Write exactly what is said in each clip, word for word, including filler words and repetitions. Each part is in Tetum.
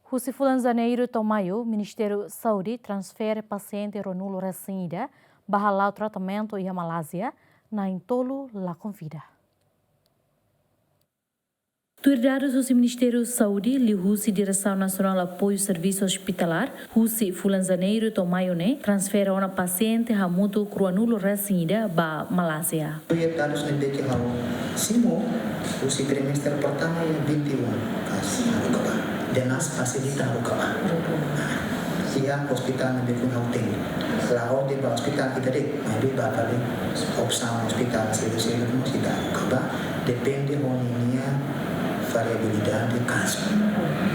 Husi fulan Janeiru to'o Maiu, Ministériu Saúde transfere pasiente ruanulu resin ida ba hala'o tratamentu iha Malázia, na'in-tolu la konfirma. Tuir dadus husi Ministériu Saúde, liuhusi Diresaun Nasionál Apoiu Servisu Ospitalár, husi fulan Janeiru to'o Maiu ne'e, transfere ona pasiente hamutuk ruanulu resin ida ba Malázia. Tuir dadus ne'ebé ke ha'u simu, husi trimestre pertama iha vinte e um kazu haruka ba. Denas fasilita haruka ba. Iha ospitál ne'ebé ke ha'u temi. La'ós de'it ba ospitál ida de'it, maibé ba fali opsaun ospitál seluk-seluk mós ita haruka ba. Depende ho ninia variabilidade kazu.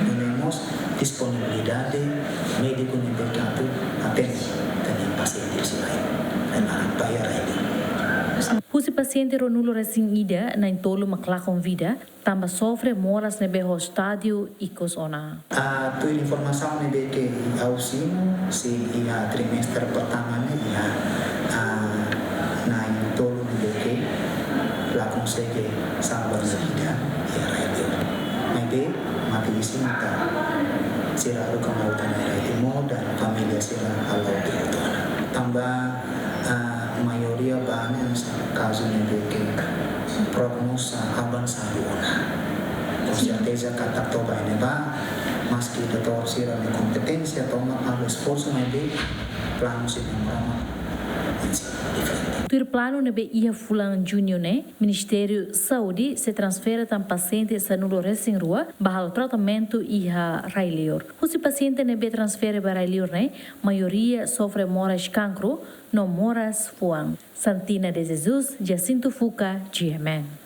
Nune'e mós disponibilidade médiku ne'ebé ke atu atende ita-nia pasiente sira-ne'e. Rai-laran, ba iha rai-liur. Husi pasiente ruanulu resin ida, na'in-tolu mak lakon vida, tanba sofre moras ne'ebé ho estádiu ikus ona. Ah, tuir informasaun ne'ebé ke ha'u simu, se iha trimestre pertama ne'e iha, ah, na'in-tolu ne'ebé ke la konsege salva nia vida iha rai-liur. Maibé mate isin ita, sira haruka mai utan iha rai-liur, dan família sira hala'o hotu ona. Tanba, ah, maioria ba ne'e kazu ne'ebé ke prognoza avansadu ona. Konserteza katak to'o ba ne'ebá, maski doutór sira-nia kompeténsia tomak halo esforsu, maibé planu sei demora mak diferente. Tuir planu ne'ebé iha fulan Juñu ne'e, Ministériu Saúde sei transfere tan pasiente sanulu resin rua ba halo tratamentu iha rai-liur. Husi pasiente ne'ebé transfere ba rai-liur ne'e, maioria sofre moras kankru no moras fuan. Santina de Jesus, Jacinto Fuca, G M N.